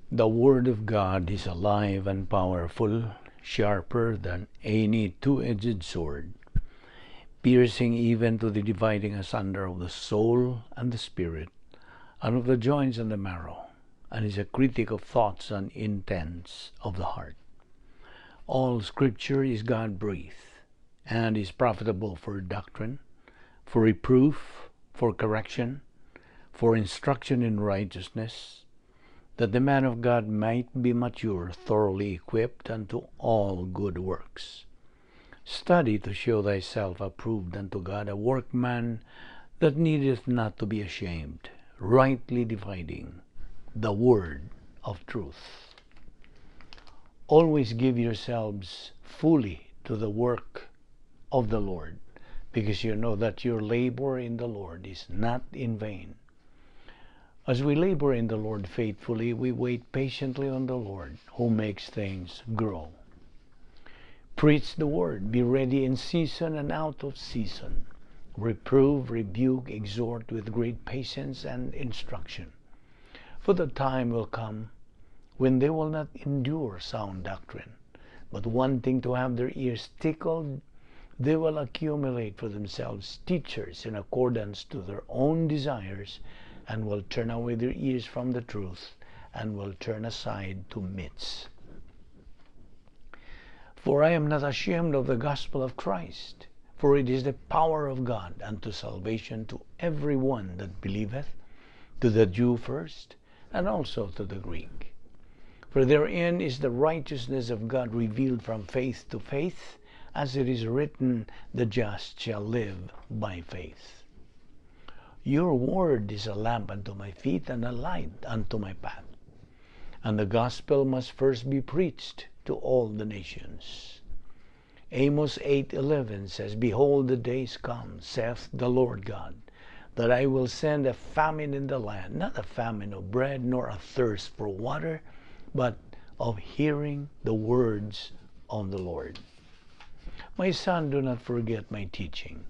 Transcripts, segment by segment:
The Word of God is alive and powerful, sharper than any two-edged sword, piercing even to the dividing asunder of the soul and the spirit, and of the joints and the marrow, and is a critic of thoughts and intents of the heart. All Scripture is God-breathed, and is profitable for doctrine, for reproof, for correction, for instruction in righteousness, that the man of God might be mature, thoroughly equipped unto all good works. Study to show thyself approved unto God, a workman that needeth not to be ashamed, rightly dividing the word of truth. Always give yourselves fully to the work of the Lord, because you know that your labor in the Lord is not in vain. As we labor in the Lord faithfully, we wait patiently on the Lord, who makes things grow. Preach the word, be ready in season and out of season. Reprove, rebuke, exhort with great patience and instruction. For the time will come when they will not endure sound doctrine, but wanting to have their ears tickled, they will accumulate for themselves teachers in accordance to their own desires, and will turn away their ears from the truth, and will turn aside to myths. For I am not ashamed of the gospel of Christ, for it is the power of God unto salvation to every one that believeth, to the Jew first, and also to the Greek. For therein is the righteousness of God revealed from faith to faith, as it is written, the just shall live by faith. Your word is a lamp unto my feet and a light unto my path. And the gospel must first be preached to all the nations. Amos 8:11 says, Behold, the days come, saith the Lord God, that I will send a famine in the land, not a famine of bread, nor a thirst for water, but of hearing the words of the Lord. My son, do not forget my teaching,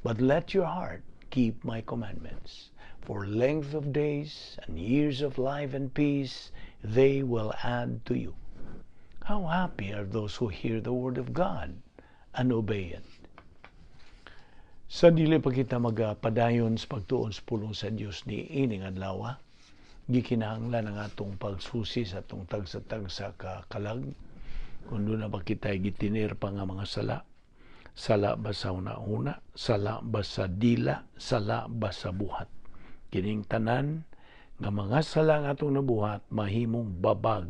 but let your heart keep my commandments. For length of days and years of life and peace they will add to you. How happy are those who hear the word of God and obey it. Sa dili pa kita magapadayon sa pagtuon sa pulong sa Dios ni ining adlaw, gikinahanglan ang atong pagsusi sa atong tagsa-tagsa ka kalag kung duna ba kita gitinir pa nga mga sala. Sala ba sa una-una, sala ba sa dila, sala ba sa buhat. Kining tanan nga mga sala nga atong nabuhat mahimong babag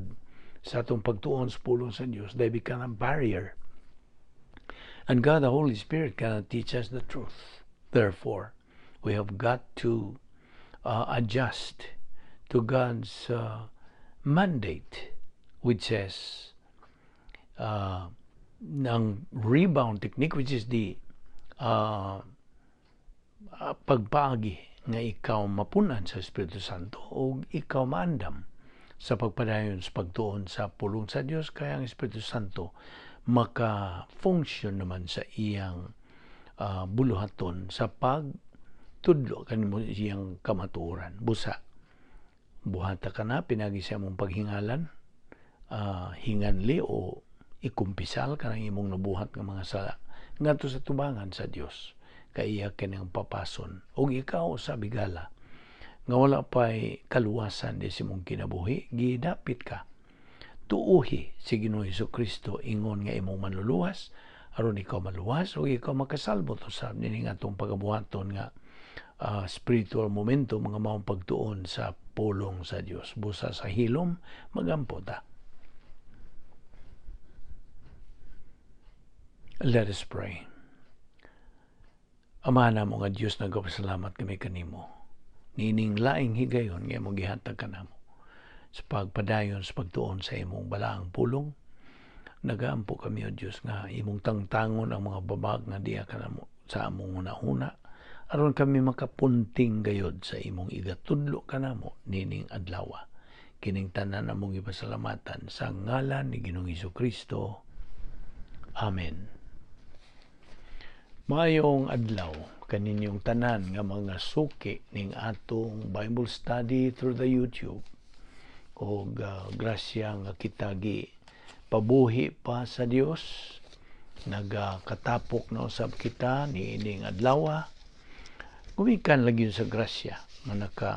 sa atong pagtuon sa pulong sa Dios. They become a barrier. And God, the Holy Spirit, cannot teach us the truth. Therefore, we have got to adjust to God's mandate, which says, ng rebound technique, which is the pagpaagi nga ikaw mapunan sa Espiritu Santo o ikaw maandam sa pagpadayon sa pagtuon sa pulong sa Dios, kaya ang Espiritu Santo maka-function naman sa iyang buluhaton sa pagtudlo kanimo iyang kamatuoran. Busa buhata ka na pinagi sa imong paghingalan, hinganli o ikumpisal ka ng imong nabuhat nga mga sala ngadto sa tubangan sa Dios, kay iya kining papason. Ug ikaw sa bigala nga wala pa'y kaluwasan di sa imong kinabuhi, gidapit ka tuuhi si Ginoong Kristo ingon nga imong manluluwas, aron ikaw maluwas ug ikaw makasalbot usab nining atong pagabuhaton nga spiritual momento, mga maong pagtuon sa pulong sa Dios. Busa sa hilom magampo ta. Let us pray. Ama namo nga Dios, nagpasalamat kami kanimo nining laing higayon nga imong gihatag kanamo sa pagpadayon sa pagtuon sa imong balaang pulong. Nagaampo kami, o Dios, nga imong tangtangon ang mga babag nga diya kanamo sa among hunahuna, aron kami makapunting gayod sa imong igatudlo kanamo nining adlaw. Kining tanan among ipasalamatan sa ngalan ni Ginoong Hesukristo. Amen. Maayong adlaw kaninyong tanan nga mga suki ning atong Bible study through the YouTube. Og grasya nga kita gi pabuhi pa sa Dios, nagakatapok na usab kita niining adlaw, gumikan lagi sa grasya nga naka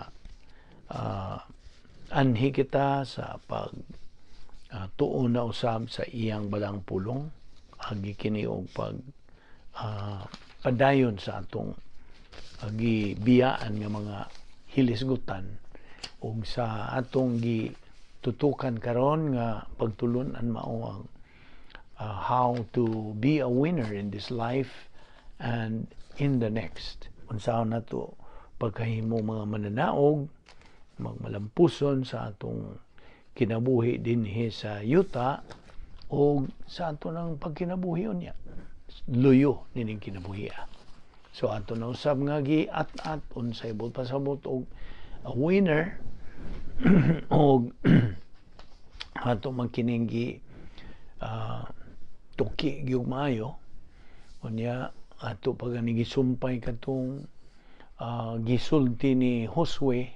anhi kita sa pag tuon na usab sa iyang balang pulong, agi kini og pag padayon sa atong gibiyaan nga mga hilisgutan. Ug sa atong gi tutukan karon nga pagtulun-an mao ang how to be a winner in this life and in the next, unsaon nato pagkahimo mga mananaog, magmalampuson sa atong kinabuhi dinhi sa yuta o sa ato ng pagkinabuhi unya luyo nining kinabuhi. So ato na usab nga gi at unsay buot pasabot og a winner, og ato man kining gi tuki gyud maayo. Unya ato pa gani gisumpay katong gisulti ni Josue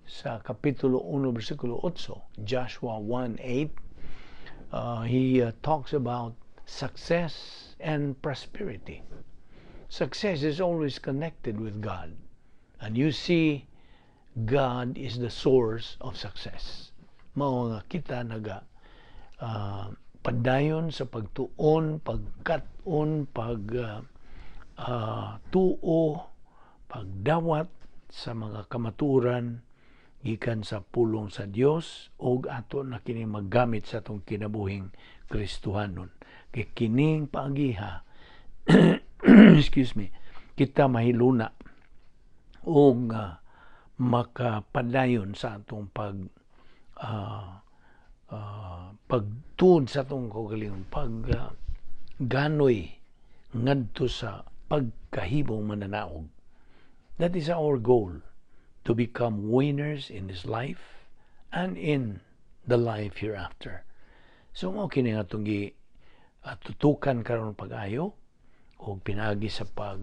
sa Kapitulo 1 bersikulo 8, Joshua 1:8. He talks about success and prosperity. Success is always connected with God. And you see, God is the source of success. Mao nga kita naga padayon sa pagtuon, pagkat-on, pag tuo, pagdawat sa mga kamaturan gikan sa pulong sa Dios, ug ato na kini maggamit sa atong kinabuhing Kristohanon. Kay kining paagiha, excuse me, kita mahiluna ug makapadayon sa atong pagtuon sa atong kaugalingon, pag ganoy ngadto sa pagkahimong mananaog. That is our goal, to become winners in this life and in the life hereafter. So mao kini nga atong gi tutukan karon pag-ayo og pinaagi sa pag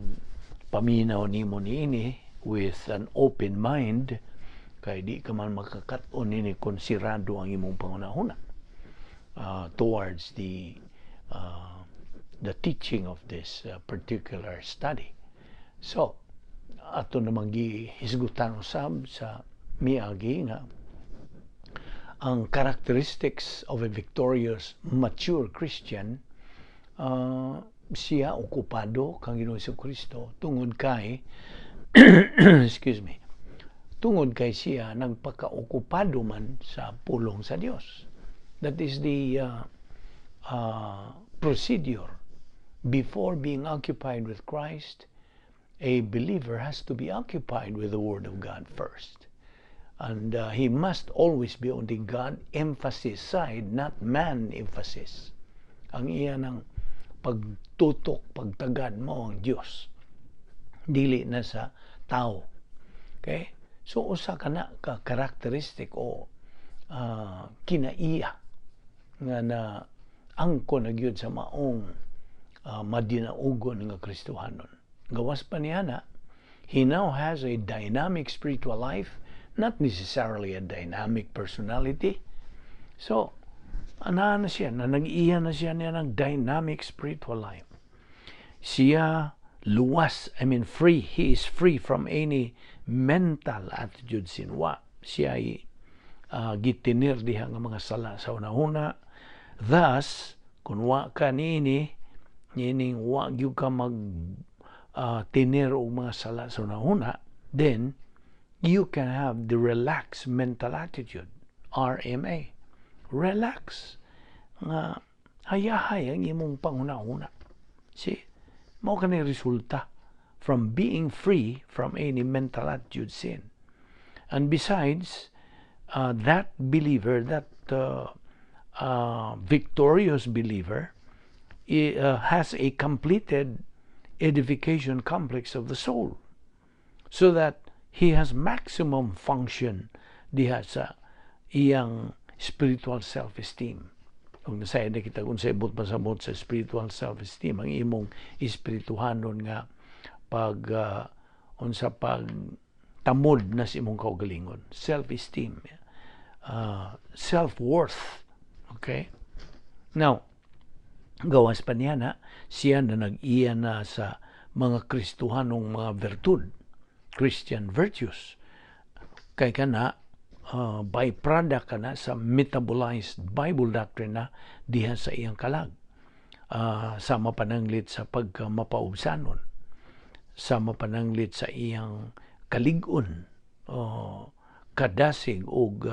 paminaw nimo niini with an open mind, kay di ka man makakat-on nini kung sirado ang imong panghunahuna towards the teaching of this particular study. So ato namang gihisgutan usab sa miagi nga ang characteristics of a victorious mature Christian, siya okupado kang Ginoong Kristo tungod kay, excuse me, tungod kay siya nagpakaokupado man sa pulong sa Dios. That is the procedure. Before being occupied with Christ, a believer has to be occupied with the Word of God first. And he must always be on the God emphasis side, not man emphasis. Ang iya ng pagtutok, pagtagad mo ang Dios. Dili na sa tao. Okay? So usa ka na ka characteristic o kinaiya nga na angko na gyud sa maong madinaugon nga Kristohanon. Gawas pa niya na, he now has a dynamic spiritual life, not necessarily a dynamic personality. So, ana na siya, na nag-iya na siya niya ng dynamic spiritual life. Siya luwas, I mean free, he is free from any mental attitude sin. Wa siya ay gitinir diha nga mga sala sa una-una. Thus, kung wa ka niini, niining wa gyud ka mag tinir og mga sala sa una-una, then you can have the relaxed mental attitude, RMA. Relax. Nga hayahay ang imong panghuna-huna. See? Mao kani resulta from being free from any mental attitude sin. And besides, that believer, that victorious believer, has a completed edification complex of the soul so that he has maximum function diha sa iyang spiritual self-esteem. Kung nasayod na kita kung sa ibot pasabot sa spiritual self-esteem, ang imong espirituhanon nga pag unsa pag tamod na sa imong kaugalingon, self-esteem. self-worth. Okay? Now, gawas pa niya na, siya na nag-iya na sa mga Kristohanong mga virtud, Christian virtues. Kay kana, byproduct kana sa metabolized Bible doctrine na diha sa iyang kalag. Sa mapananglit sa pagka mapaubsanon, sa mapananglit sa iyang kalig-on, kadasig og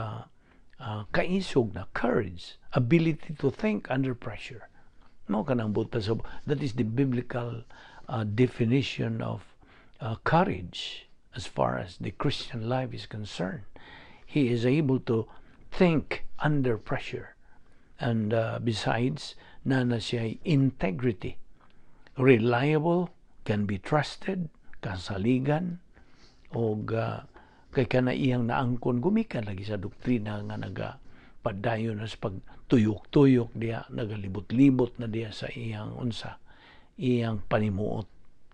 kaisog na courage, ability to think under pressure. Mao kanang buot pasabot. That is the biblical definition of courage as far as the Christian life is concerned. He is able to think under pressure. And besides, naa na siya integrity. Reliable, can be trusted, kasaligan, og kay kana iyang naangkon gumikan lagi sa doktrina nga naga padayon na sa pagtuyok-tuyok diha, nagalibot-libot na diha sa iyang unsa, iyang panimuot,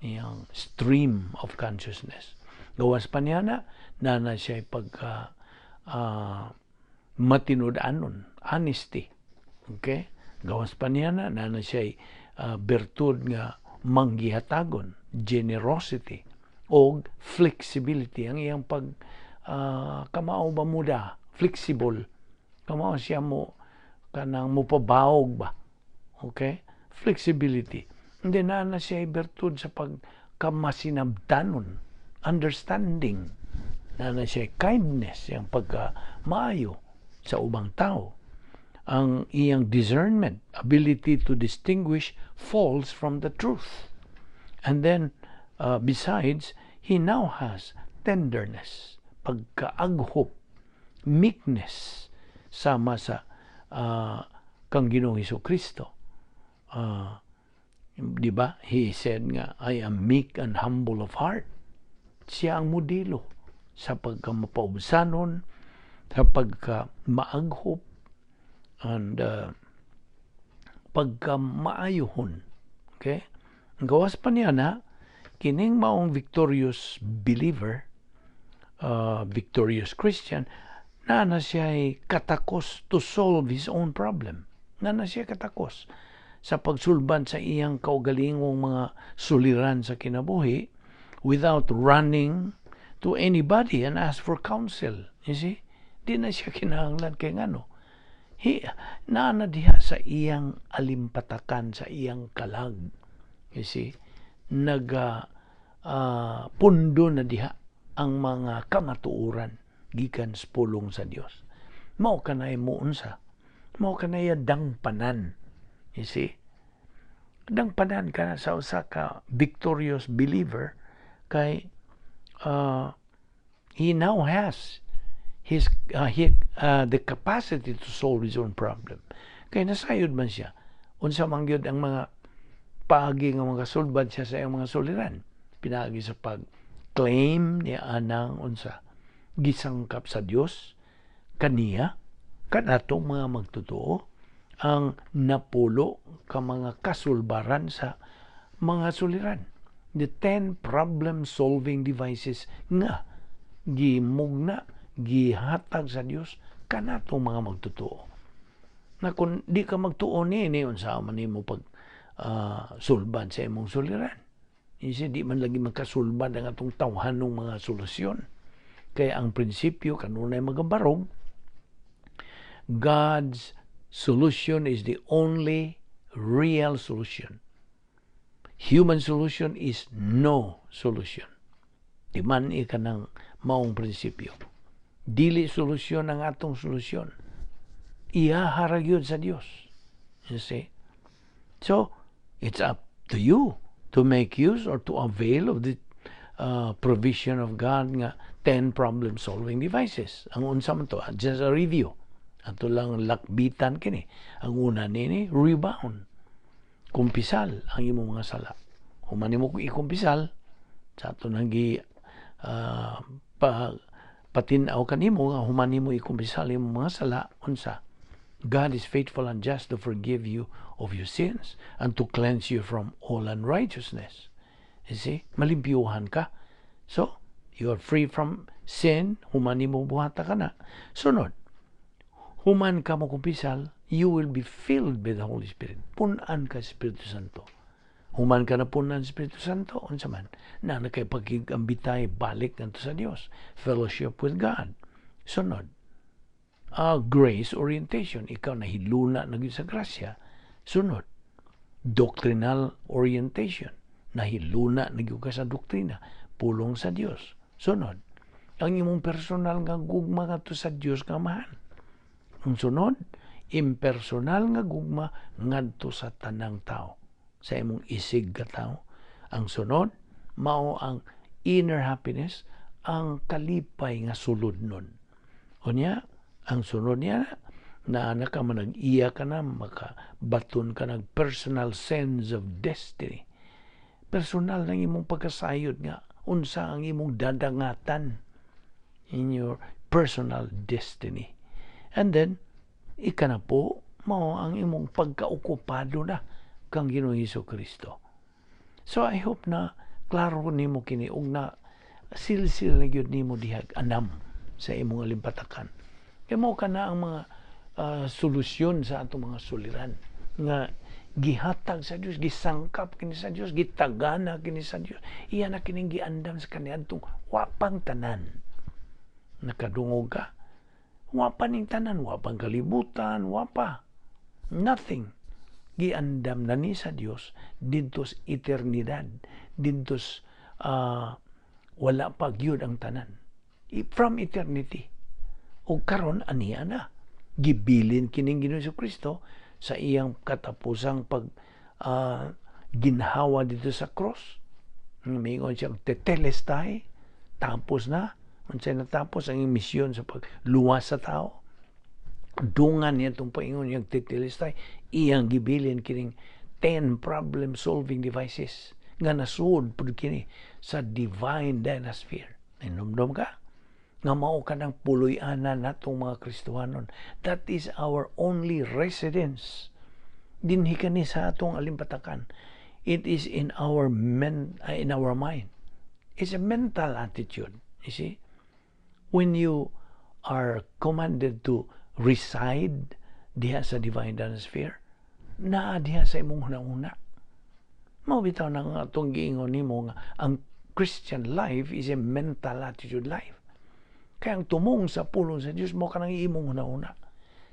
iyang stream of consciousness. Gawas pa niya na, naa na siya pagka matinud-anon, honesty. Okay? Gawas pa niya na, naa na siya bertud nga manggihatagon, generosity, o flexibility. Ang iyang pag kamao ba muda, flexible. Kamao siya mo kanang mupabaog ba. Okay? Flexibility. Hindi naa na siya bertud sa pagkamasinabtanon, understanding. Naa na siya kindness, iyang pagka maayo sa ubang tao. Ang iyang discernment, ability to distinguish false from the truth. And then, besides, he now has tenderness, pagkaaghop, meekness, sama sa kang Ginoong Kristo. Di ba? He said nga, "I am meek and humble of heart." Siya ang modelo sa pagka mapaubsanon, sa pagka maaghop, and pagka maayuhon. Okay? Ang gawas pa niya na, kining maong victorious believer, victorious Christian, naa na siya katakos to solve his own problem. Naa na siya katakos sa pagsulban sa iyang kaugalingong mga suliran sa kinabuhi without running to anybody and ask for counsel. You see? Di na siya kinahanglan kay ngano. Naa na diha sa iyang alimpatakan, sa iyang kalag. You see? Naga pundo na diha ang mga kamatuoran gikan sa pulong sa Dios. Mao kanay mo unsa. Mao kanay dangpanan. You see? Dangpanan ka na sa usa ka victorious believer kay he now has his he, the capacity to solve his own problem. Kay nasayod man siya. Unsa man gyud ang mga paagi nga mga sulbad siya sa iyang mga suliran. Pinaagi sa pag-claim niya anang unsa gisangkap sa Dios kaniya kanatong mga magtotoo ang napulo ka mga kasulbaran sa mga suliran. The 10 problem-solving devices nga gimugna, gihatag sa Dios kanatong mga magtotoo. Na kung di ka magtuo ni unsa man nimo pag sulbad sa imong suliran. Isi di man lagi makasulbad ang atong tawhanong mga solusyon. Kaya ang prinsipyo kanunay magabarog, God's solution is the only real solution. Human solution is no solution. Di man ika ng maong prinsipyo. Dili solusyon ang atong solusyon. Iyaha ra gyud sa Dios. You see? So, it's up to you to make use or to avail of the provision of God nga 10 problem-solving devices. Ang unsa man to, just a review. Ato lang lakbitan kini. Ang una nini, rebound. Kumpisal ang imong mga sala. Human nimo ikumpisal, sa ato nang gi pa, patin-aw kanimo nga human nimo ikumpisal imong mga sala, unsa? God is faithful and just to forgive you of your sins and to cleanse you from all unrighteousness. You see? Malimpyuhan ka. So, you are free from sin, human nimo buhata ka na. Sunod, Human ka mo kumpisal, you will be filled by the Holy Spirit. Pun-an ka Espiritu Santo. Human ka na pun-an Espiritu Santo, unsa man? Na kay pagkigambitay balik ngadto sa Dios. Fellowship with God. Sunod, grace orientation. Ikaw nahiluna na gyud sa grasya. Sunod, doctrinal orientation. Nahiluna na gyud ka sa doktrina. Pulong sa Dios. Sunod, ang imong personal nga gugma ngadto sa Dios nga Amahan. Ang sunod, impersonal nga gugma ngadto sa tanang tao, sa imong isig ka tao. Ang sunod, mao ang inner happiness, ang kalipay nga sulod nun. Unya, ang sunod niya na naka manag-iya ka na, makabaton ka ng personal sense of destiny. Personal ng imong pagkasayod nga unsa ang imong dadangatan in your personal destiny. And then, ika na po, mao ang imong pagkaokupado na kang Ginoong Hesus Kristo. So I hope na klaro nimo kini ug na silsil na gyud nimo dihag anam sa imong alimpatakan. Kay mao kana ang mga solusyon sa atong mga suliran nga gihatag sa Dios, gisangkap kini sa Dios, gitagana kini sa Dios. Iya na kining giandam sa kaniadtong wapang tanan. Nakadungog ka? Wa pa ning tanan, wa pang kalibutan, wa pa. Nothing. Giandam na ni sa Dios didto sa eternidad, didto wala pa gyud ang tanan. From eternity. O karon aniya na. Gibilin kining Ginoong Kristo sa iyang katapusang pag ginhawa dito sa cross. Mingon siya, tetelestai, tapos na. Unsay natapos ang iyang misyon sa pagluwas sa tao. Dungan niya itong paingon niyang tetelestai, iyang gibilin kining 10 problem solving devices nga nasuod pud kini sa divine dynasphere. Hinumdom ka? Nga mao ka ng puloy-anan natong mga Kristohanon. That is our only residence. Dinhi kani sa atong alimpatakan. It is in our mind. It's a mental attitude. You see? When you are commanded to reside diha sa divine sphere, naa diha sa imong hunahuna. Mao bitaw na nga atong giingon nimo nga ang Christian life is a mental attitude life. Kaya ang tumong sa pulong sa Dios mo kanang imong hunahuna.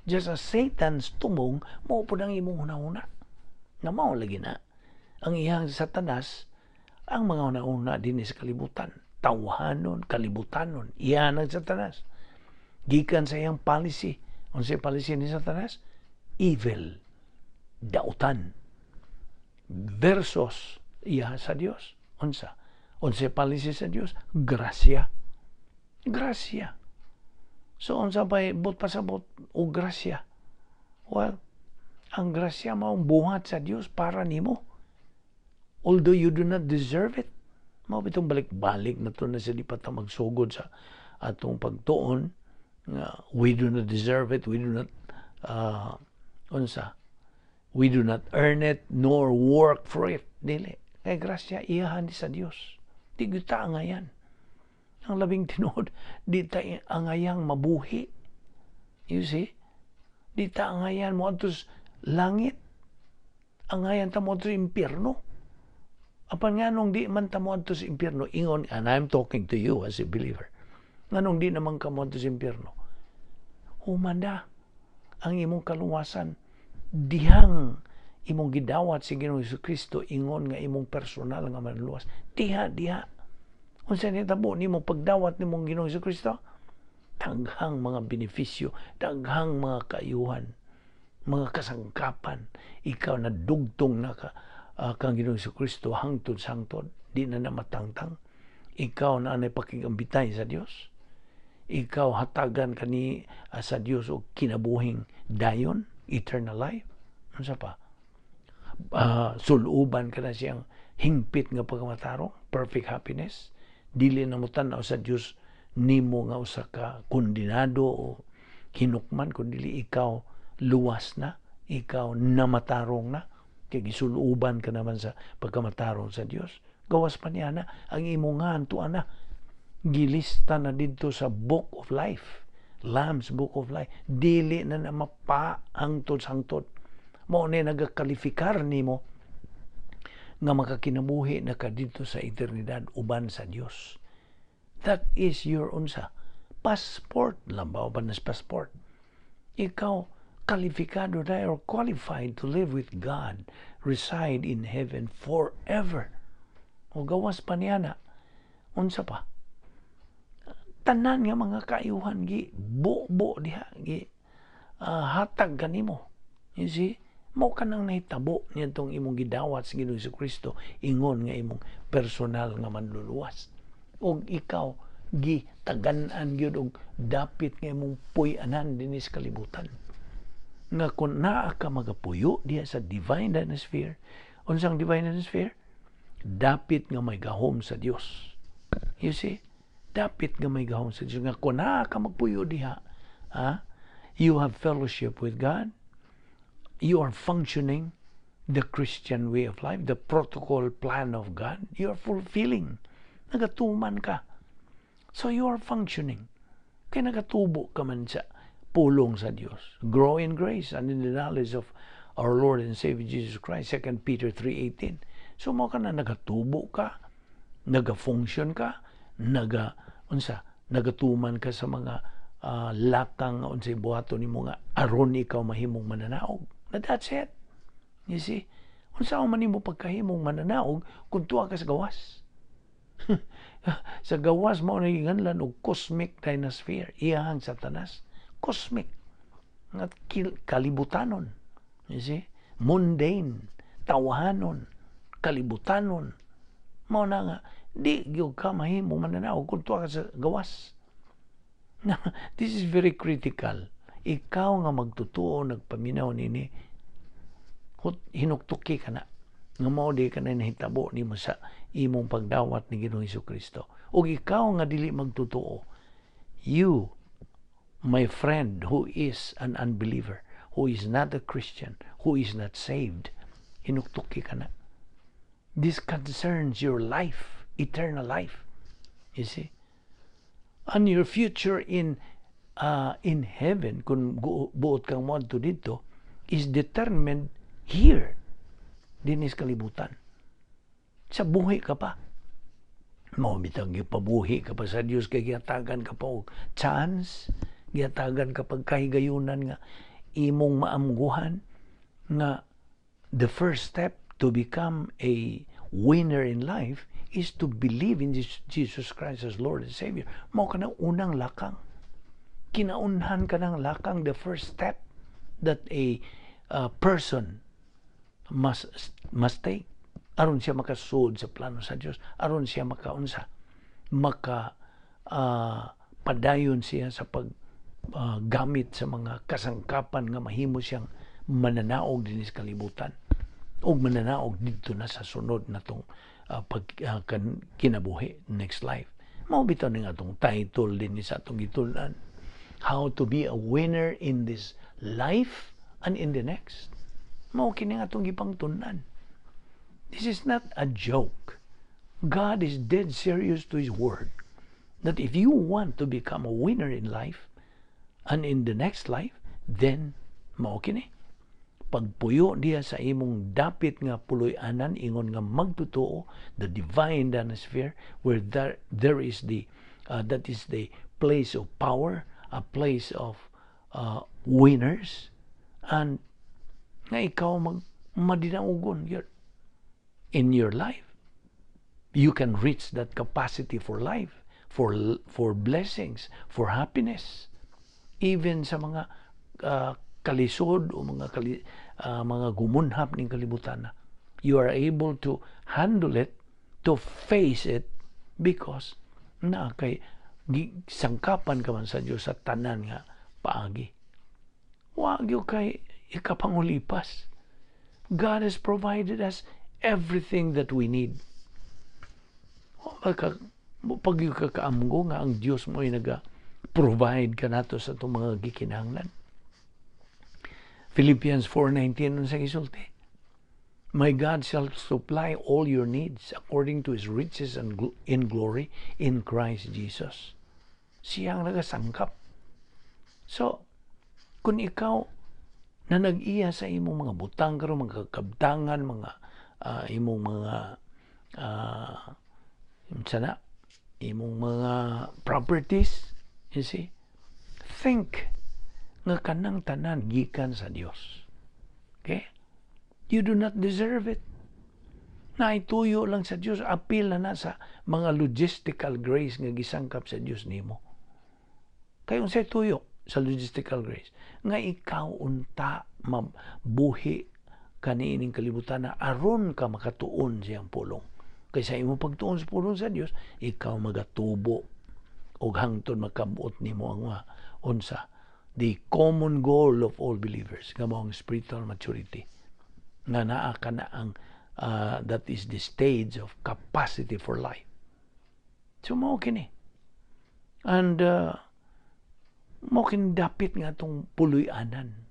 Just as Satan's tumong, mao pud ang imong hunahuna. Nga mao lagi na ang iyang Satanas, ang mga hunahuna din sa kalibutan. Tawhanon, kalibutanon, iyan ang Satanas. Gikan sa iyang policy. Unsay policy ni Satanas? Evil. Dautan. Versus iya sa Dios. Unsa? Unsay policy sa Dios? Grasya. Grasya. So unsa pa'y buot pasabot o grasya? Well, ang grasya mao buhat sa Dios para nimo. Although you do not deserve it. Mao bitong balik-balik na to na sa di pa ta magsugod sa atong pagtuon nga we do not deserve it, we do not unsa, we do not earn it nor work for it. Dili. Kay grasya iyahan ni sa Dios. Di gyud ta angayan. Ang labing tinuod, di ta angayang mabuhi. You see? Di ta angayan mo sa langit. Angayan ta mo sa impyerno. Apan nganong di man ta mo sa impyerno, ingon, and I'm talking to you as a believer, nganong di naman ka mo sa impyerno? Humanda ang imong kaluwasan dihang imong gidawat si Ginoong Kristo ingon nga imong personal nga manluwas. Diha, diha. Unsa nitabo nimo pagdawat nimong Ginoong Kristo? Daghang mga benepisyo, daghang mga kaayuhan, mga kasangkapan. Ikaw na dugtong na ka kang Ginoong Kristo hangtod sa hangtod, di na namatangtang. Ikaw na anay pakigambitay sa Dios. Ikaw hatagan kani sa Dios og kinabuhing dayon, eternal life. Unsa pa? Suluban ka na siyang hingpit nga pagkamatarong, perfect happiness. Dili na mo tan-aw sa Dios nimo nga usa ka kondinado o hinukman, kun dili ikaw luwas na, ikaw namatarong na, kay gisuluban ka naman sa pagkamatarong sa Dios. Gawas pa niya na ang imong ngan tuan na gilista na didto sa book of life. Lamb's Book of Life. Dili na na mapa hangtod hangtod. Mao ni nagakalifikar nimo nga makakinabuhi na ka didto sa eternidad uban sa Dios. That is your unsa? Passport. Lambaw pa na passport. Ikaw, kalifikado na or qualified to live with God, reside in heaven forever. O gawas pa niya na. Unsa pa? Tanan nga mga kaayuhan gi bo diha gi hatag kanimo. You see? Mao kanang nahitabo niadtong imong gidawat sa Ginoong Kristo ingon nga imong personal nga manluluwas. Og ikaw gitagan-an gyud og dapit nga imong puy-anan dinhi sa kalibutan. Nga kung naa ka magapuyo diha sa divine dynasphere, unsang divine dynasphere? Dapit nga may gahom sa Dios. You see? Dapit nga may gahom sa Dios. Nga kung naa ka magpuyo diha, ha? You have fellowship with God. You are functioning the Christian way of life, the protocol plan of God. You are fulfilling. Nagatuman ka. So you are functioning. Kaya nagatubo ka man sa pulong sa Dios. Grow in grace and in the knowledge of our Lord and Savior Jesus Christ. 2 Peter 3:18. So mao ka na nagatubo ka, naga-function ka, naga unsa, nagatuman ka sa mga lakang nga unsay buhaton nimo nga aron ikaw mahimong mananaog. But that's it. You see? Unsa man nimo pagkahimong mananaog kung tuwa ka sa gawas? Sa gawas mao na giinganlan og cosmic dynasphere, iyahang Satanas. Cosmic. Nga kalibutanon. You see? Mundane, tawahanon, kalibutanon. Mao na nga di gyud ka mahimong mananaog kung tuwa ka sa gawas. This is very critical. Ikaw nga magtutuo nagpaminaw nini, hinuktuki ka na nga mao di ka na nahitabo nimo sa imong pagdawat ni Ginoong Kristo. Ug ikaw nga dili magtutuo, you, my friend who is an unbeliever, who is not a Christian, who is not saved, hinuktuki ka na. This concerns your life, eternal life. You see? And your future in heaven, kung buot kang moadto didto, is determined here, dinhi sa kalibutan. Sa buhi ka pa. Mao bitang gipabuhi ka pa sa Dios kay gihatagan ka pa og chance, gihatagan ka pagkahigayunan nga imong maamguhan nga the first step to become a winner in life is to believe in Jesus Christ as Lord and Savior. Mao ka na unang lakang. Kinaunhan ka ng lakang, the first step that a person must take aron siya makasud sa plano sa Dios, aron siya makaunsa, maka padayon siya sa pag gamit sa mga kasangkapan nga mahimo siyang mananaog dinhi sa kalibutan ug mananaog didto na sa sunod natong pag kinabuhi, next life. Mao bitaw ning atong title dinhi sa atong gitun-an, "How to be a winner in this life and in the next." Mao kini nga atong gipangtun-an. This is not a joke. God is dead serious to His word that if you want to become a winner in life and in the next life, then mao kini pagpuyo diha sa imong dapit nga puloy-anan ingon nga magtotoo, the divine sphere where there is the that is the place of power, a place of winners, and nga ikaw mag madinaugon gyud in your life. You can reach that capacity for life, for blessings, for happiness, even sa mga kalisod o mga gumunhap ning kalibutan na you are able to handle it, to face it, because na kay sangkapan ka man sa Dios sa tanan nga paagi. Wa gyud kay ikapangulipas. God has provided us everything that we need. Pag ka kaamgo nga ang Dios mo ay naga-provide ka nato sa itong mga gikinahanglan. Philippians 4:19, unsa gisulti? "My God shall supply all your needs according to His riches and in glory in Christ Jesus." Siya ang nagasangkap. So, kung ikaw na nag-iya sa imong mga butang karon, mga kabtangan, mga imong mga sana imong mga properties, you see, think nga kanang tanan gikan sa Dios. Okay? You do not deserve it. Naituyo lang sa Dios, apil na na sa mga logistical grace nga gisangkap sa Dios nimo. Kay unsay tuyo sa logistical grace? Nga ikaw unta mabuhi kaniining kalibutan na aron ka makatuon siyang pulong. Kay sa imong pagtuon sa pulong sa Dios, ikaw magatubo og hangtod makabot nimo ang mga unsa, the common goal of all believers, nga mao ang spiritual maturity, nga naa ka na ang that is the stage of capacity for life. So mao kini, and mao kini dapit nga atong puloy-anan,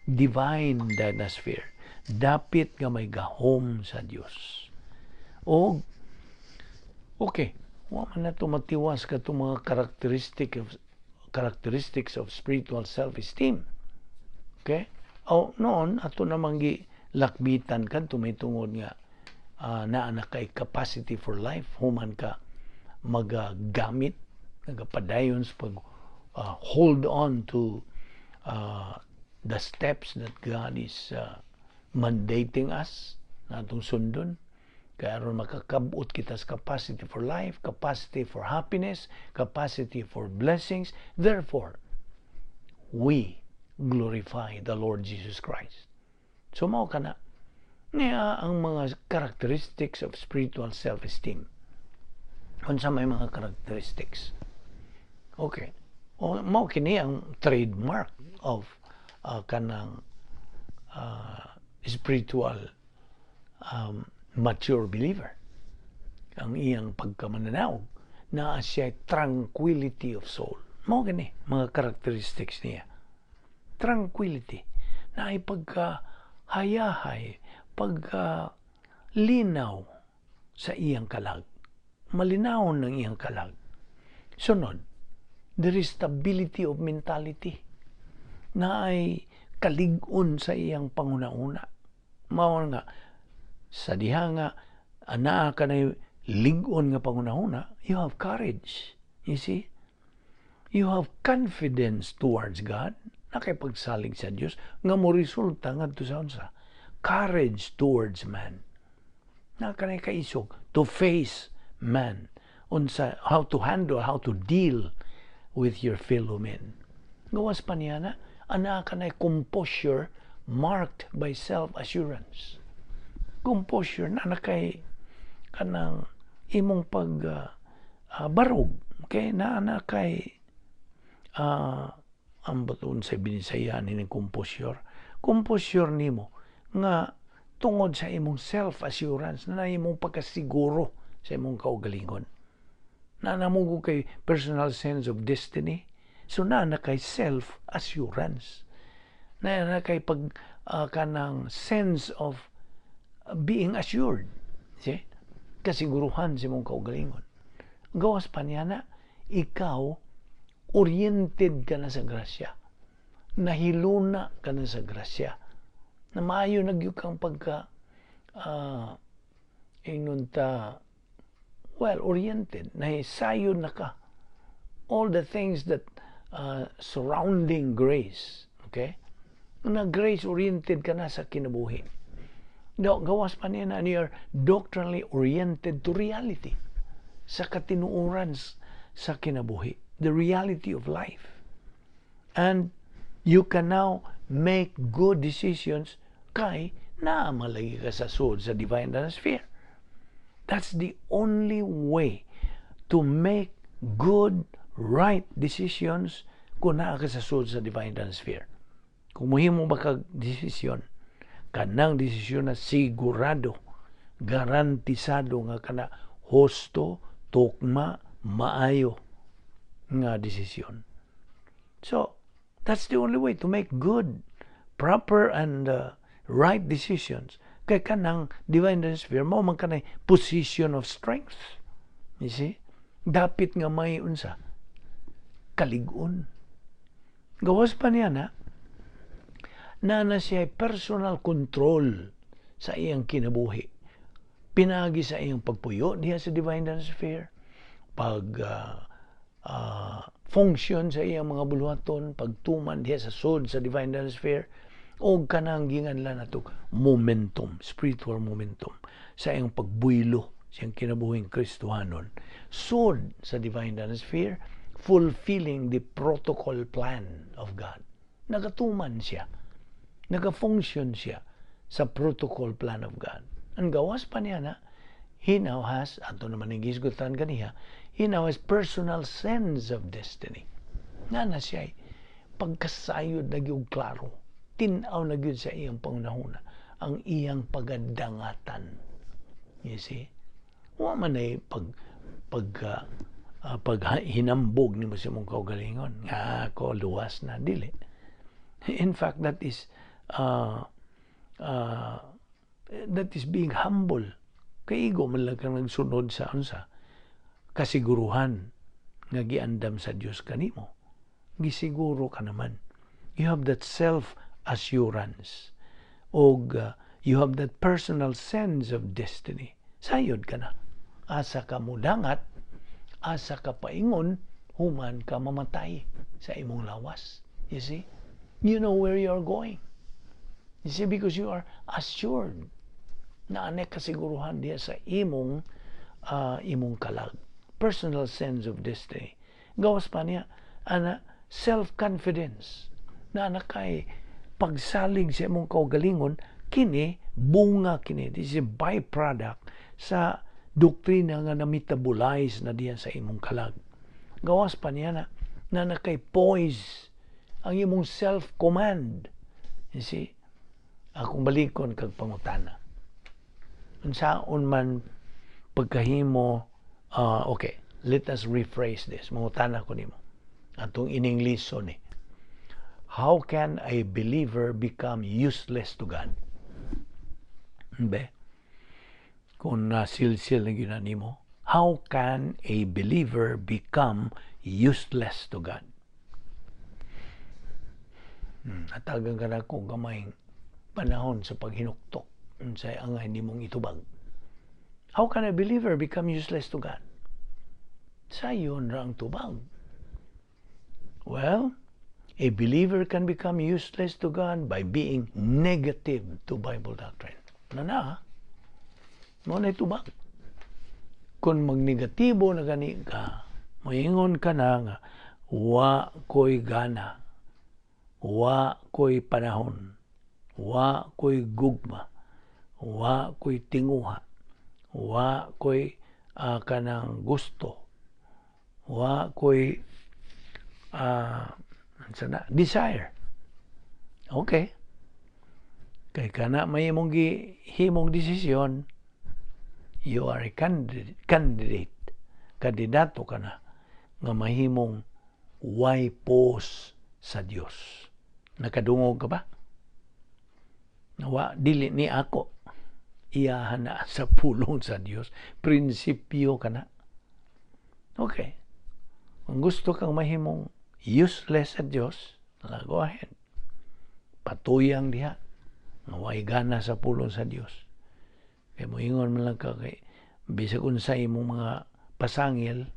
divine dynasphere, dapit nga may gahom sa Dios. O okay, wa man nato matiwas katong mga characteristics of spiritual self-esteem. Okay? O noon ato namang gi lakbitan kadto, may tungod nga naa na kay capacity for life, human ka magagamit, nagapadayon sa pag hold on to the steps that God is mandating us na atong sundon kaya aron makakabot kita sa capacity for life, capacity for happiness, capacity for blessings. Therefore, we glorify the Lord Jesus Christ. So mao kana niya ang mga characteristics of spiritual self-esteem. Unsa may mga characteristics? Okay. O, mao kini ang trademark of kanang spiritual mature believer. Ang iyang pagkamananaog, naa siya tranquility of soul. Mao gani mga characteristics niya. Tranquility. Na ay pagka hayahay, pagka linaw sa iyang kalag. Malinawon ng iyang kalag. Sunod, there is stability of mentality, na ay kalig-on sa iyang panguna-una. Mao nga, sa diha nga anaa ka na lig-on nga pangunahuna, you have courage. You see? You have confidence towards God, nakipagsalig sa Dios nga mo resulta ngadto sa unsa? Courage towards man. Na kanay kaisog to face man. Unsa, how to handle, how to deal with your fellow men. Gawas pa niya na, anaa ka na composure marked by self-assurance. Composure na na kay kanang imong pag barog, okay, na na kay ang baton sa Binisaya ni composure, composure nimo nga tungod sa imong self-assurance, na imong pagkasiguro sa imong kaugalingon, na namugo kay personal sense of destiny. So na na kay self-assurance, na na kay pag kanang sense of being assured. See? Kasiguruhan sa imong kaugalingon. Gawas pa niya na, ikaw, oriented ka na sa grasya. Nahiluna ka na sa grasya. Na maayo na gyud kang pagka ingnon ta, well oriented, nahisayon na ka all the things that surrounding grace, okay, na grace oriented ka na sa kinabuhi. Do, gawas pa niya na you are doctrinally oriented to reality, sa katinuoran sa kinabuhi, the reality of life. And you can now make good decisions kay naa malagi ka sa sulod sa divine sphere. That's the only way to make good, right decisions, kung naa ka sa sulod sa divine sphere. Kung muhimo ba kag desisyon, kanang desisyon na sigurado, garantisado nga kana husto, tukma, maayo nga desisyon. So, that's the only way to make good, proper and right decisions. Kay kanang divine sphere mao man kanay position of strength. You see? Dapit nga may unsa? Kalig-on. Gawas pa niya na, na siya personal control sa iyang kinabuhi. Pinagi sa iyang pagpuyo diha sa divine sphere, pag function sa iyang mga buluhaton, pagtuman diha sa sud sa divine sphere, o kanang ginganlan nato momentum, spiritual momentum sa iyang pagbuylo sa iyang kinabuhing Kristohanon. Sud sa divine sphere, fulfilling the protocol plan of God. Nagatuman siya. Nagafunction siya sa protocol plan of God. Ang gawas pa niya na, he now has, ato naman ang gisgutan kaniya, he now has personal sense of destiny. Nga na siya, pagkasayod na gyud klaro, tin-aw na gyud sa iyang pangunahuna, ang iyang pagadangatan. You see? Wa man ay pag hinambog nimo sa imong kaugalingon nga ako luwas na, dili. In fact, that is being humble kay igo man lang kang nagsunod sa unsa kasiguruhan nga giandam sa Dios kanimo. Gisiguro ka naman, you have that self assurance og you have that personal sense of destiny. Sayod ka na asa ka mudangat, asa ka paingon human ka mamatay sa imong lawas. You see, you know where you are going. You see, because you are assured na anay kasiguruhan diya sa imong kalag. Personal sense of destiny. Gawas pa niya, ana, self-confidence na ana kay pagsalig sa imong kaugalingon. Kini bunga kini, this is a byproduct sa doktrina nga na-metabolize na diyan sa imong kalag. Gawas pa niya na na nakay poise ang imong self-command. You see, akong balikon kag pangutana, unsaon man pagkahimo? Okay, let us rephrase this. Mangutana ko nimo atong iningliso ni: how can a believer become useless to God? Be kung nasilsil na gyud nimo, how can a believer become useless to God? Hatagan ka na kung gamayng panahon sa paghinuktok unsay angay nimong itubag. How can a believer become useless to God? Sayon ra ang tubag. Well, a believer can become useless to God by being negative to Bible doctrine. Na na, mo na tubag. Kung magnegatibo na gani ka, moingon ka na nga, "Wa ko'y gana, wa ko'y panahon, wa ko'y gugma, wa ko'y tinguha, wa ko'y kanang gusto, wa ko'y na, desire." Okay. Kay kana may imong gihimong desisyon, you are a candidate. Kandidato ka na nga mahimong way pos sa Dios. Nakadungog ka ba? Nawa, dili ni ako. Iyahan na sa pulong sa Dios. Prinsipyo ka na. Okay. Kung gusto kang mahimong useless sa Dios, go ahead. Patuyang diha nga way gana sa pulong sa Dios. Kay moingon man lang ka kay bisag unsay imong mga pasangil,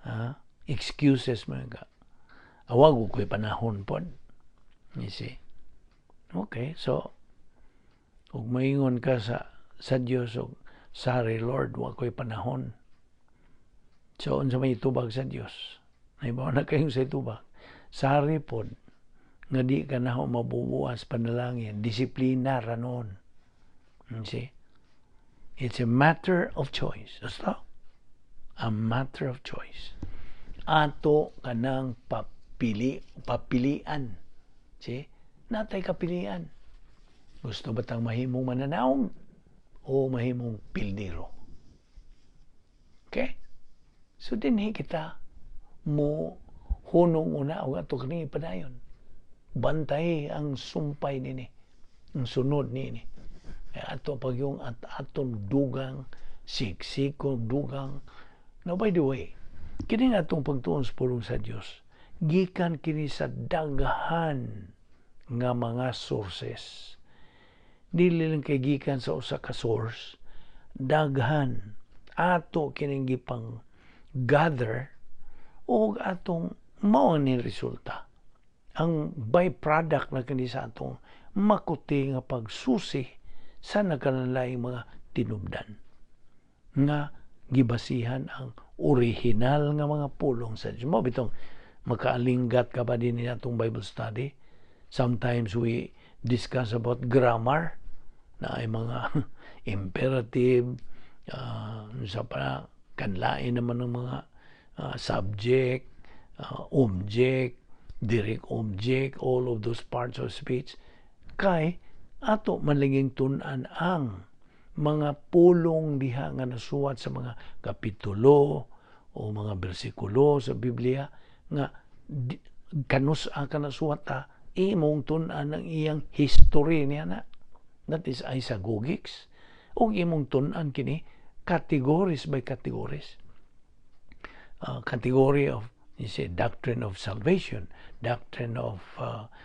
ha, excuses mo ka. Awag ko'y panahon pod. You see? Okay, so ug moingon ka sa Dios og, "Sorry Lord, wa ko'y panahon." So unsa may tubag sa Dios? Nahibaw na kayong sa tubag. Sorry pod nga di ka na mabubuas panalangin. Disiplina ra noon. You see? It's a matter of choice. Basta? A matter of choice. Ato kanang papilian. See? Natay kapilian. Gusto ba tang mahimong mananaog o mahimong pildero? Okay? So dinhi kita mo hunong una og ato kani padayon. Bantay ang sumpay nini, ang sunod nini. Kaya ato pag yung at atong dugang siksiko dugang. Now, by the way, kini nga atong pagtuon sa pulong sa Dios, Gikan kini sa daghan nga mga sources. Dili lang kay gikan sa usa ka source, daghan ato kining gipang gather og atong mao ni resulta. Ang byproduct na kini sa atong makuti nga pagsusi sa nagkalainlaing mga tinubdan nga gibasihan ang original nga mga pulong sa Diyos. Mao bitong makaalinggat ka ba din atong Bible study? Sometimes we discuss about grammar na ay mga imperative, sa pa kanlain naman ng mga subject, object, direct object, all of those parts of speech, kay ato man laging tun-an ang mga pulong diha nga nasuwat sa mga kapitulo o mga bersikulo sa Biblia nga kanus-a ka nasuwat ta, imong tun-an ang iyang history niya na. That is isagogics. Ug imong tun-an kini categories by categories. Category of, you say, doctrine of salvation, doctrine of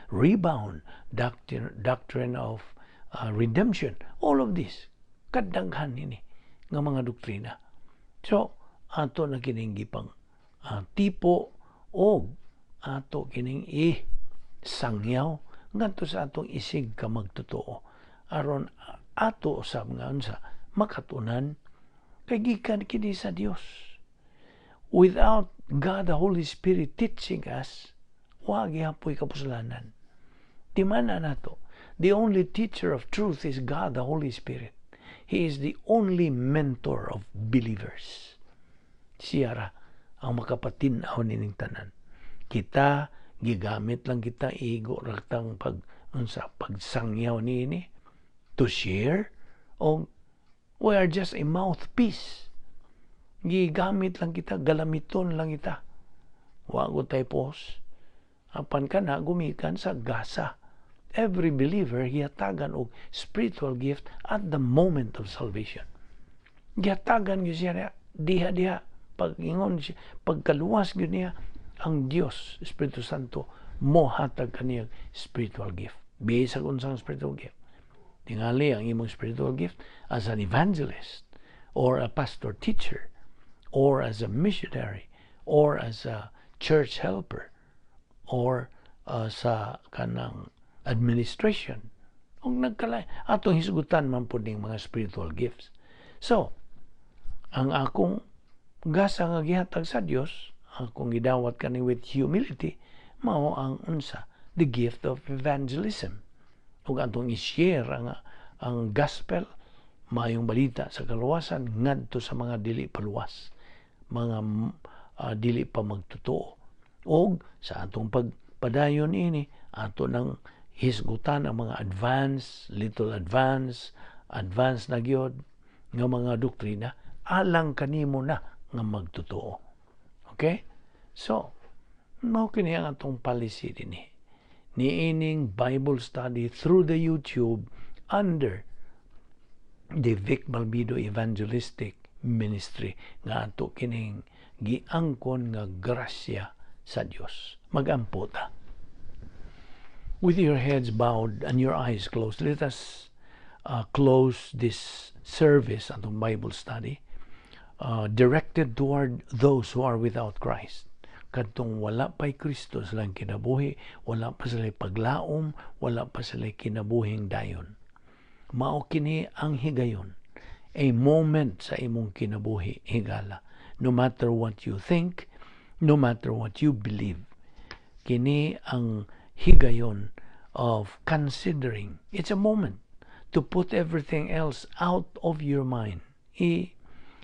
rebound, doctrine of redemption, all of this kadaghan ini nga mga doktrina. So ato na kining gipang tipo og ato kining i sangyaw ngadto sa atong isig ka magtotoo aron ato usab nga unsa makatunan kay gikan kini sa Dios. Without God the Holy Spirit teaching us, wa gihapoy kapuslanan. Di man na nato. The only teacher of truth is God the Holy Spirit. He is the only mentor of believers. Siya ra ang makapatin-aw nining tanan. Kita gigamit lang kita, igo ra tang pag unsa pagsangyaw niini to share o we are just a mouthpiece. Gigamit lang kita, galamiton lang kita. Wa ko tay pos. Apan kana gumikan sa gasa. Every believer gihatagan og spiritual gift at the moment of salvation. Gihatagan gyud siya diha diha pag-ingon siya, pagkaluwas gyud niya, ang Dios Espiritu Santo mohatag kaniya spiritual gift. Bisag unsang spiritual gift. Tingali ang imong spiritual gift as an evangelist or a pastor teacher or as a missionary or as a church helper or sa kanang administration ug nagkalay atong hisgutan man pud ning mga spiritual gifts. So ang akong gasa nga gihatag sa Dios, akong gidawat kani with humility, mao ang unsa, the gift of evangelism, ug atong i-share ang gospel, maayong balita sa kaluwasan, ngadto sa mga dili paluwas, mga dili pa magtotoo. Og sa atong pagpadayon ini, ato nang hisgutan ang mga advance, little advance, advance na gyud nga mga doktrina alang kanimo na nga magtotoo. Okay? So, mao kini ang atong policy dinhi. Niining Bible study through the YouTube under the Vic Balbido Evangelistic Ministry nga ato kining giangkon nga grasya sa Dios. Magampo ta. With your heads bowed and your eyes closed, let us close this service, atong Bible study, directed toward those who are without Christ. Kadtong wala pa'y Kristo sa ilang kinabuhi, wala pa sila paglaom, wala pa sila kinabuhing dayon. Mao kini ang higayon. A moment sa imong kinabuhi, higala. No matter what you think, no matter what you believe. Kini ang higayon of considering. It's a moment to put everything else out of your mind. I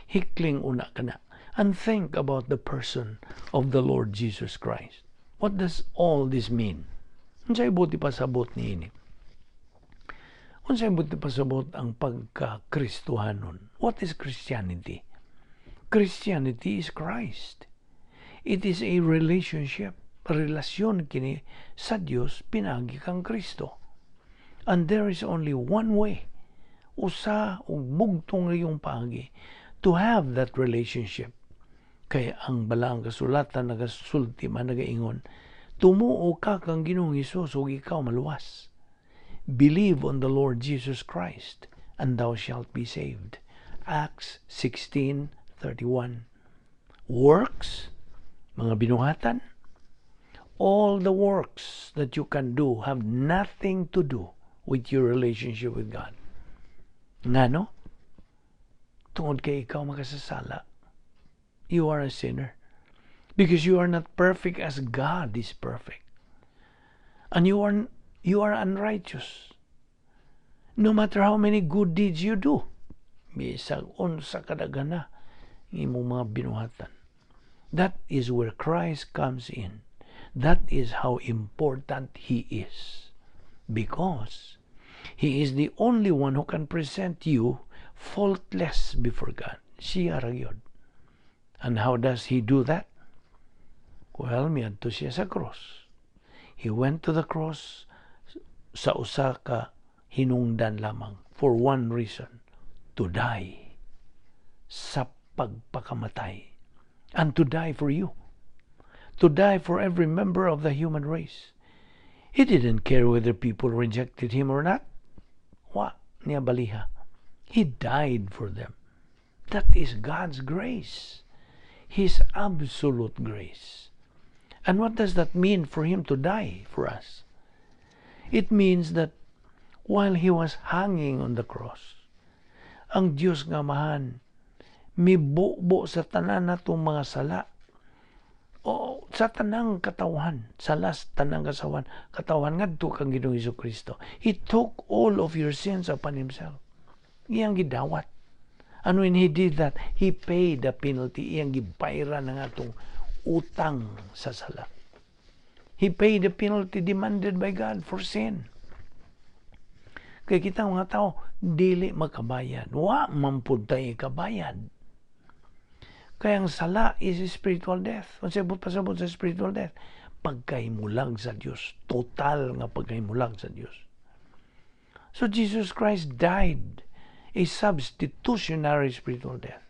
hikling una ka na and think about the person of the Lord Jesus Christ. What does all this mean? Unsay buot ipasabot niini? Unsay buot ipasabot ang pagka-Kristohanon? What is Christianity? Christianity is Christ. It is a relationship. Relasyon kini sa Dios pinagi kang Kristo. And there is only one way, usa ug bugtong riyong paagi to have that relationship. Kay ang Balaang Kasulatan nagasulti man, nagaingon, "Tumuo ka kang Ginoong Hesus ug ikaw maluwas." "Believe on the Lord Jesus Christ and thou shalt be saved." Acts 16:31. Works, mga binuhatan, all the works that you can do have nothing to do with your relationship with God. Ngano? Tungod kay ikaw makasasala. You are a sinner. Because you are not perfect as God is perfect. And you are unrighteous. No matter how many good deeds you do, bisag unsa kadaghan imong mga binuhatan. That is where Christ comes in. That is how important He is. Because He is the only one who can present you faultless before God. Siya ra gyud. And how does He do that? Well, miadto siya sa cross. He went to the cross sa usa ka hinungdan lamang, for one reason, to die, sa pagpakamatay, and to die for you, to die for every member of the human race. He didn't care whether people rejected him or not. Wa niya baliha. He died for them. That is God's grace, His absolute grace. And what does that mean for him to die for us? It means that while he was hanging on the cross, ang Dios nga Amahan mibubo sa tanan natong mga sala o sa tanang katawhan, sala sa tanang katawan ngadto kang Ginoong Kristo. He took all of your sins upon himself. Iyang gidawat. And when he did that, he paid the penalty. Iyang gibayran ang atong utang sa sala. He paid the penalty demanded by God for sin. Kay kita mga tao, dili makabayad. Wa man pud tay kabayad. Kaya ang sala is spiritual death. Unsay buot pasabot sa spiritual death? Pagkahimulag sa Dios. Total nga pagkahimulag sa Dios. So Jesus Christ died a substitutionary spiritual death.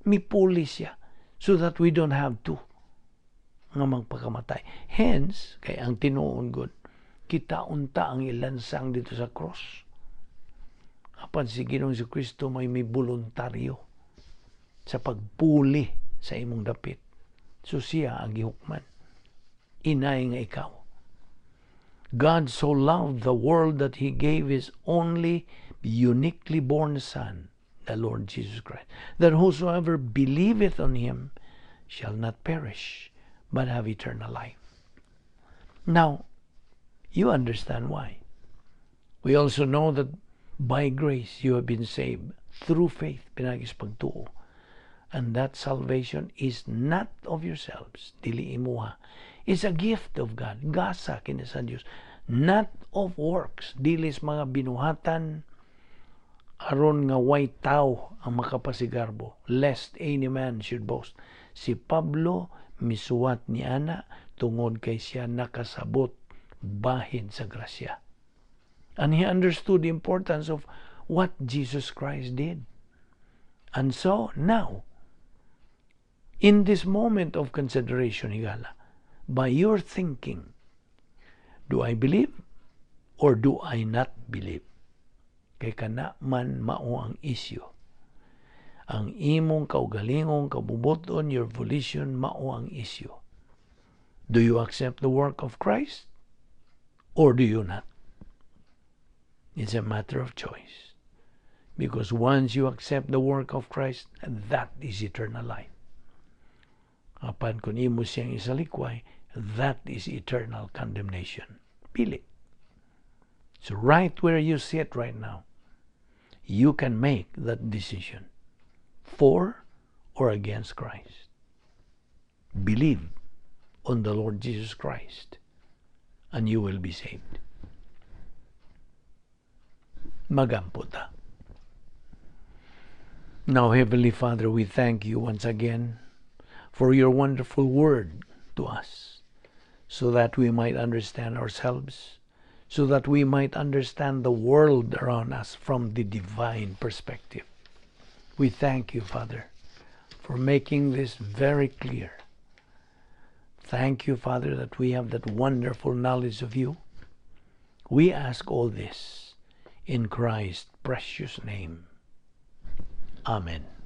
Mipuli siya so that we don't have to nga magpakamatay. Hence, kay ang tinuod gud, kita unta ang ilansang didto sa cross. Apan si Ginoong Kristo may voluntaryo sa pagpuli sa imong dapit. So siya ang gihukman. Inay nga ikaw. God so loved the world that He gave His only uniquely born Son, the Lord Jesus Christ, that whosoever believeth on Him shall not perish, but have eternal life. Now, you understand why. We also know that by grace you have been saved through faith, pinaagi sa pagtuo. And that salvation is not of yourselves, dili imuha. It's a gift of God. Gasa kini sa Dios. Not of works, dili sa mga binuhatan, aron nga way tao ang makapasigarbo, lest any man should boast. Si Pablo misuwat ni ana tungod kay siya nakasabot bahin sa grasya. And he understood the importance of what Jesus Christ did. And so now, in this moment of consideration, higala, by your thinking, do I believe or do I not believe? Kay kana man mao ang issue. Ang imong kaugalingong kabubuton, your volition, mao ang issue. Do you accept the work of Christ or do you not? It's a matter of choice. Because once you accept the work of Christ, that is eternal life. Apan kung imo siyang isalikway, that is eternal condemnation. Pili. So right where you sit right now, you can make that decision for or against Christ. Believe on the Lord Jesus Christ and you will be saved. Magampo ta. Now, Heavenly Father, we thank you once again for your wonderful word to us, so that we might understand ourselves, so that we might understand the world around us from the divine perspective. We thank you, Father, for making this very clear. Thank you, Father, that we have that wonderful knowledge of you. We ask all this in Christ's precious name. Amen.